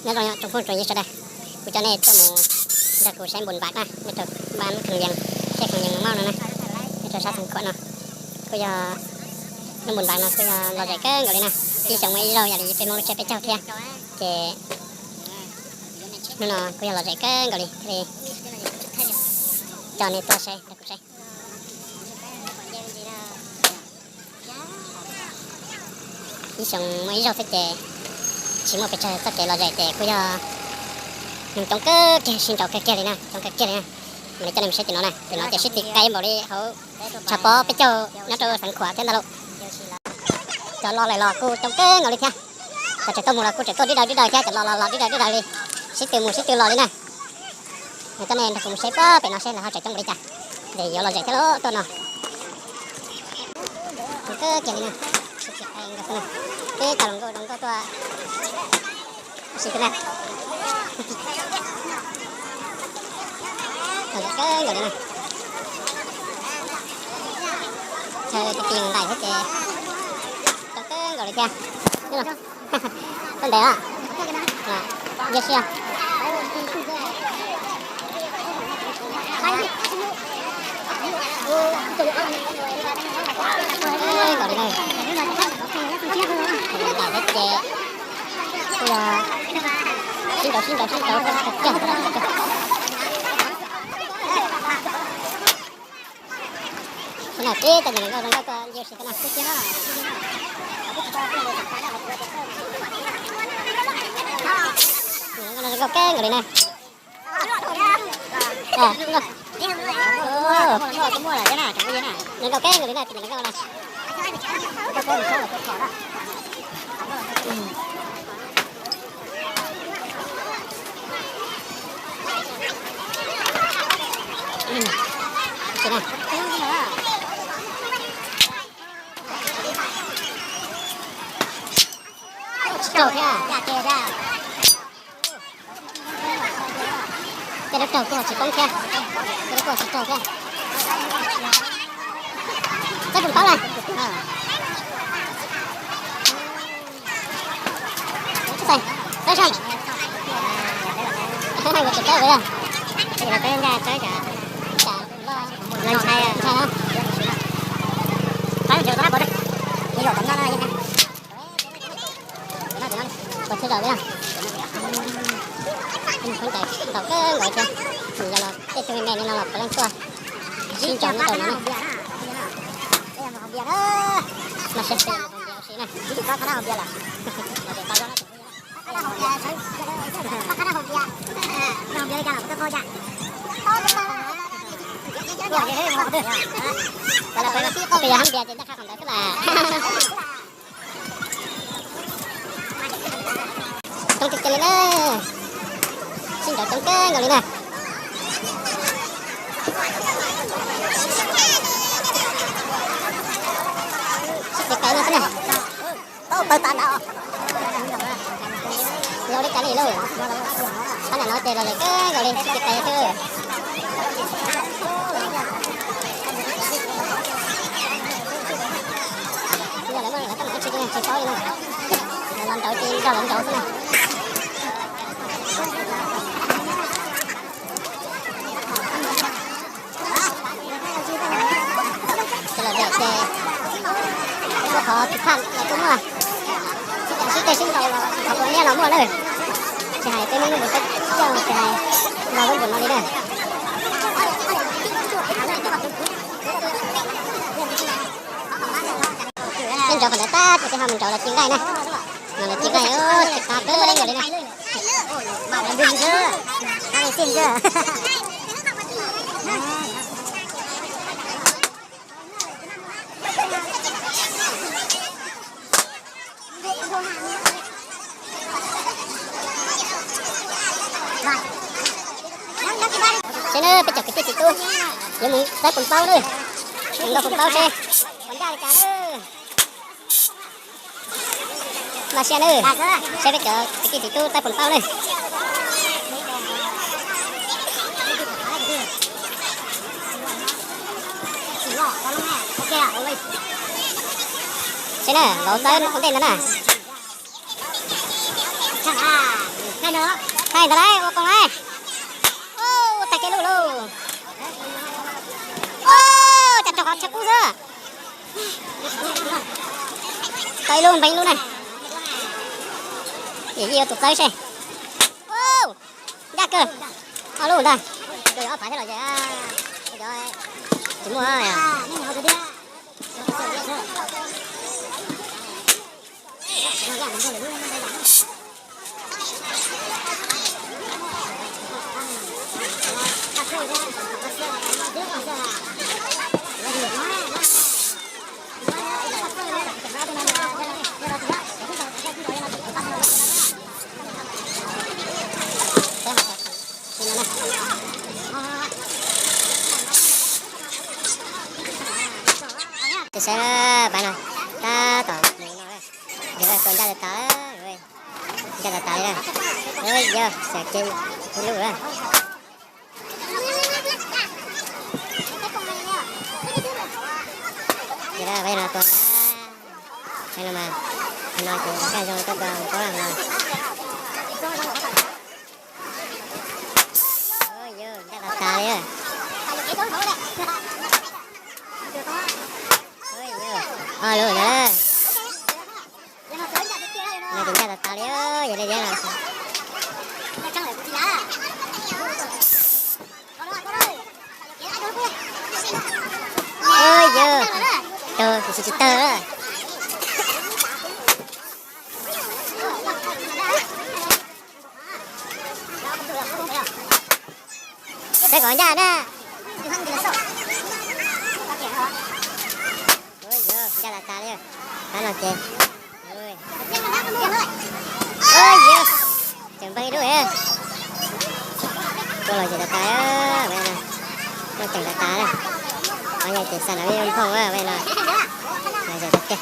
Nyob zoo tsoom phooj tsoom ywg sawv daws, kuv coj nej tuaj mus nrog kuv saib npus npav na, nyob rau npab kheev yees, thiab kheev yees mauj no na, nyob rau sab Xeev Khuam no. Kuj yog lub npus npav no kuj yog lom zem kawg nkaus li na, ib xyoos muaj ib zaug yam li peb Hmoob lub tsiab peb caug thiab. Ces hnub no kuj yog lom zem kawg nkaus li thiaj li coj nej tuaj saib nrog kuv saib. Ib xyoos muaj ib zaug xwb ces tsis muaj pes tsawg, txoj kev lom zem ces kuj yog neeg coob kawg kiag, sib nraus kawg kiag li na, coob kawg kiag li na. Mam li coj nej mus saib tim no na, tim no ces sib tw qe npaum li hauv tshav pob peb caug nyob rau Xeev Khuam thiab ntag lauj. Cov los lawm los kuj coob kawg nkaus li thiab. Cov tseem tuaj mus los kuj tseem tuaj dib daws dib daws thiab, cov los los los dib daws dib daws li, sib tw mus sib tw los li na. Coj nej nrog kuv mus saib pob pem no seb lawv ho tseem coob npaum li cas, ces yuav lom zem thiab lauj tuaj no. Coob kawg kiag li na, sib tw qe nkaus xwb na. Peb cov hluas nkauj zoo nkauj tuaj ua si xwb na. Lom zem kawg nkaus li na. Chaw ti ti ntais xwb ces coob kawg nkaus li thiab. Tuaj ntev os. Cia siab. Ntais xwb ces kuj yog sib nraus sib nraus sib nraus kawg. Xyov na, peb cov hluas nkauj zoo nkauj tuaj ua si xwb na. Hluas nkauj no zoo nkauj kawg nkaus li na. Zoo nkauj kawg nkaus li na, cov hluas nkauj no. Tsis raug thiab. Tej lub raug kuj tsis poob thiab. Tej lub kuj tsis raug thiab. Txawb pum paub na. Txawb saib. Nkawd tsis txawb, nkawd txawb, ntshai, ntshai. Puas txhua zaum li na. Phooj ywg ntaus kawg nkaus thiab. Yog los tej tug me me li no los puav leej tuaj sib nraus nyob rau no na. Mas sab pem ua si na. Peb yog hab npias ces ntaj qha qhov ntawd xwb las. Coob tiag tiag li na. Sib nraus coob kawg nkaus li na. Sib tw qe no xwb na. Zoo li cas li lauj? Sab nram no ces lom zem kawg nkaus li, sib tw qe xwb. Tsis yog lawv muaj lawv txoj mus ib tsis tsis paub li na. Lawv los nraud ces nrog lawv nraud xwb na. Ces lom zem ces muaj qhov tus phaj los kuj muaj, sib tw sib ntaus los qhov tus nyiaj los muaj na. Tsis hais peb Hmoob lub npus teb chaws, tsis hais los lub npus no li na. Peb nraud qhov ntawd tag ces peb ho mus nraud los ci nqaij na. No los ci nqaij, ci qab kawg nkaus li na. Saib na, peb cov kwv tij txiv tub yuav mus taib pus paub na. Mus ntaus pus paub seb puas ncaj li cas na. Npaj siab na, saib peb cov kwv tij txiv tub taib pus paub na. Saib na, vauv tawb ua ntej ntag na. Thaij ntawd lauj, ua koom lauj. Ua tag kev luj lauj. Ua cas raug qhov chaw kub xwb. Tau ib lub npeeb ib lub na. Yim yij yuav tus txawb seb. Ncaj kawg. Ob lub ntag. Ob phav thiab los ces tsis muaj. Tus saib pab no tab tom mus no, yog tua ncaj tas tas, ncaj tas tas li na. Yog xav kev lub lawm. Ces peb no tua, no mas, no ces kaj zoo tuaj tua paub no. Yog ncaj tas tas li. Ob lub na. No ces ncaj tas tas li, yog li thiab no. Yog, tau tsis tsis tawg. Peb kom ncaj na. Ncaj tas tas li. Pab no ces, tseem npleeg ib lub. Tua los zem tas tas, no tseem tas tas. Qhov no ces xa nram vij voog phooj, no zem tas tiag.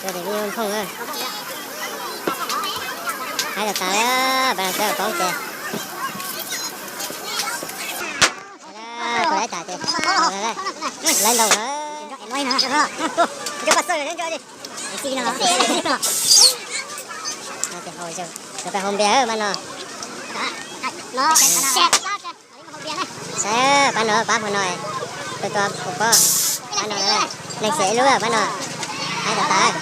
Tua ces vij voog phooj, haib tas tas li. Pab no twb poob ces, tua laib tas ces, laib ntau na. Ces hau npias pab no. Saib pab no, pab hauv no, tua tua ua pob, pab no, neeg xiam ib lub pab no, haib tas tas.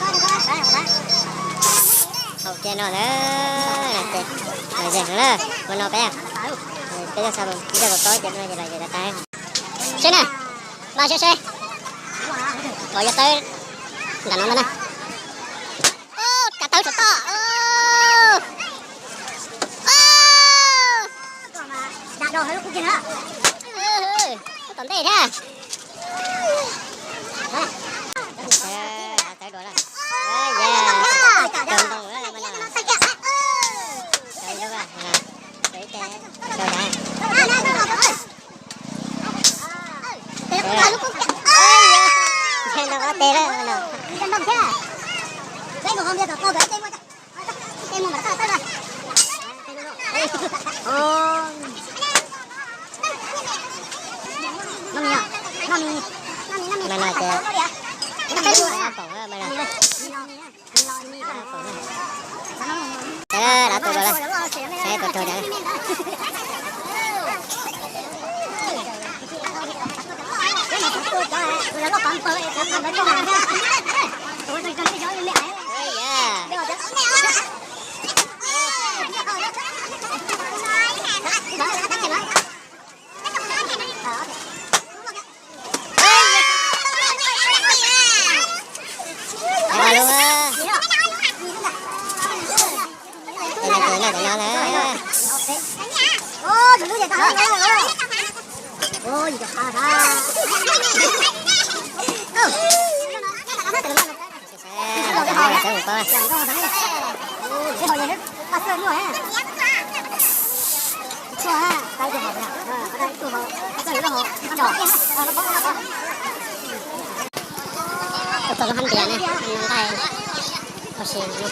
Hau kiag no na, ces los zem heev na, hmo no peb, peb tuaj xa peb coj tua pob ces no ces los zem tas tas. Seb na, npaj seb seb, kom yuav tawb nram no ntag na. Kav tawb saum toj. Tom ntej thiab. Mas no ces, mas no, dab tuaj los lawm, saib tua raug cas. Tus tau lub hab ntias na, nqaij ua si no.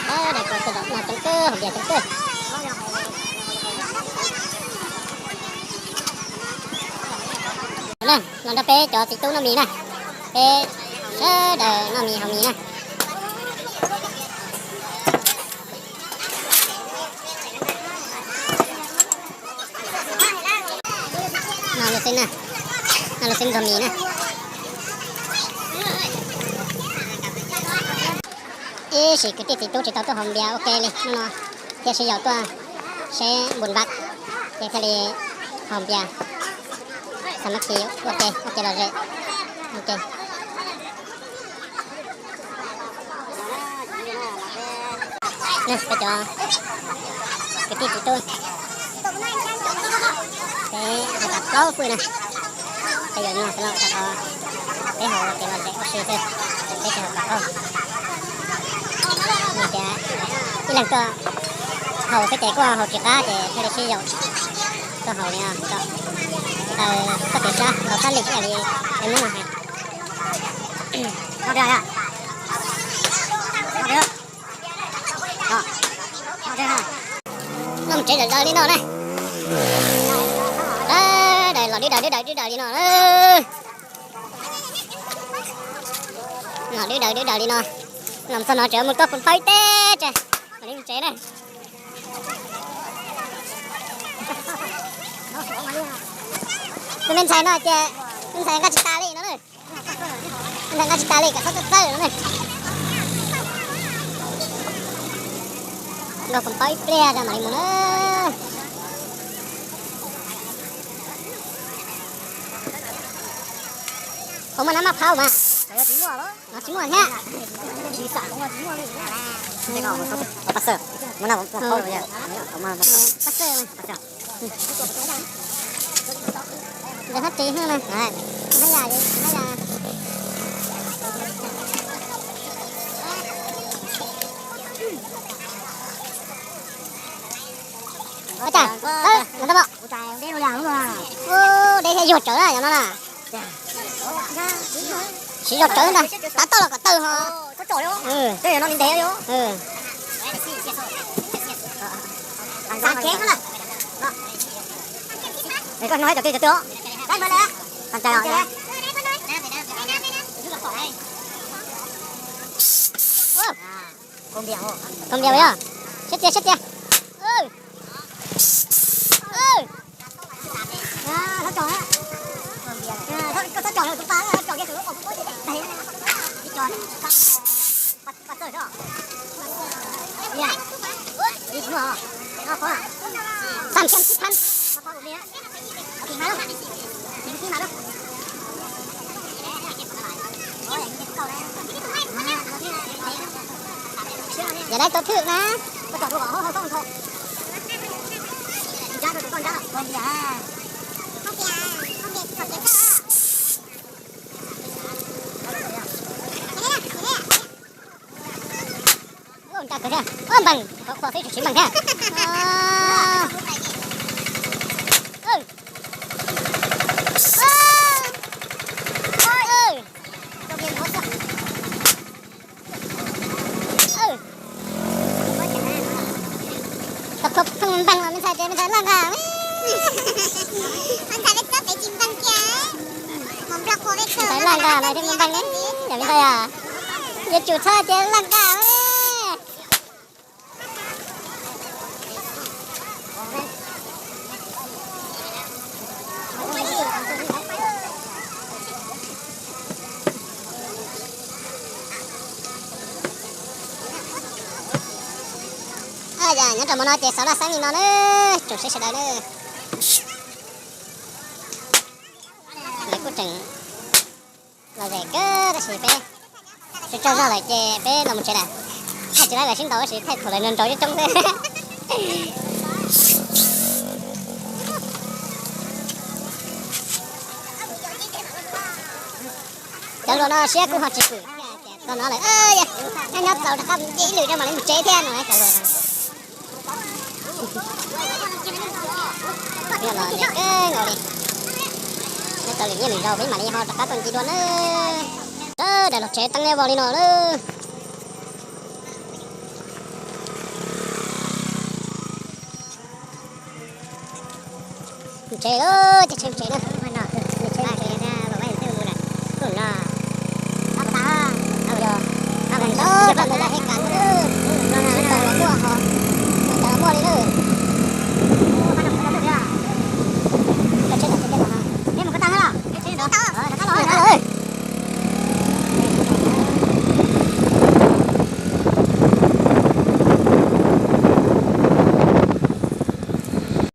Daim kua txoom no coob kawg, hauv ntias coob kawg. Los nrog peb cov txiv tub noj mis na, peb sawv daws noj mis haus mis na. Noj lub xeeb na, noj lub xeeb nrog mis na. Ib sim kwv tij txiv tub tsis tau tuaj haus npias ua ke li hnub no, thiaj sib yaum tuaj seb npus npab, ces thiaj li haus npias, xa mab khi ua ke ua ke lom zem. Peb cov kwv tij txiv tub, peb haus tas plaub fwj na, peb yuav nyuaj xwb los rau qhov peb haus ua ke lom zem ua si xwb, peb tsis haus kom qaug. Vim tias ib leeg tuaj haus xwb ces kuj haus tsis qab ces thiaj li sib yaum tuaj haus li no. Tsis tau, tsis tau txoj kev sab, tau sab lim ib yam li peb Hmoob no hais. Noj mus tsev daws daws li no na. Daws daws los dwb daws dwb daws dwb daws li no. Los dwb daws dwb daws li no. Los txog no tseem mus tuaj pus npau ib teb tse, mam li mus tsev na. Tus me ntxhais no ces me ntxhais nqa tsis tas li no na. Me ntxhais nqa tsis tas li kom txhob txawj txawj no na. Nqa pus npau ib pliag tso mam li mus na. Puas muaj nab maj phauj mas? No tsis muaj thiab. Pab xawj, muaj nab maj phauj. Pab xawj. Ntawd hab tes hnub na. Hab yam, hab yam. Ua cas, ntawd, deb yuag tsawv na yog no na. Siv zog tsawv ntag, tav toj los kom tawg ho. Kaus npias yog, siab tiag siab tiag. Yog dab tau thwm na. Npaj, qhov qhua xwb tsis npaj thiab. Tau qhua pheej npaj los me ntxhais ces me ntxhais laj nqa. Me ntxhais laj nqa los thiaj npaj ne, yog me ntxhais, yuav tsum txhob tias laj nqa. Nyob rau hmo no ces xav laj xeeb li no na, tsoom saib sawv daws na. Lawv kuj tseem lom zem kawg tab sis peb tsaug zog lawm ces peb los mus tsev lawm. Thaij tsis laib lawv sib ntaus tab sis thaij thaum lawv nrov nrov coob xwb. Cov hluas no siab kuj ho tsis pwm, txog no lawm, nyob nyob txaus rov qab nce ib lwm rau mam li mus tsev thiab no cov hluas no. Los ntev kawg nkaus li, nyob txaus lwm niaj lwm zaus peb mam li ho rov qab tuaj nce dua na. Sawv daws los tsev teeb liab vog li no na. Mus tsev lawm, caij tsheb mus tsev na.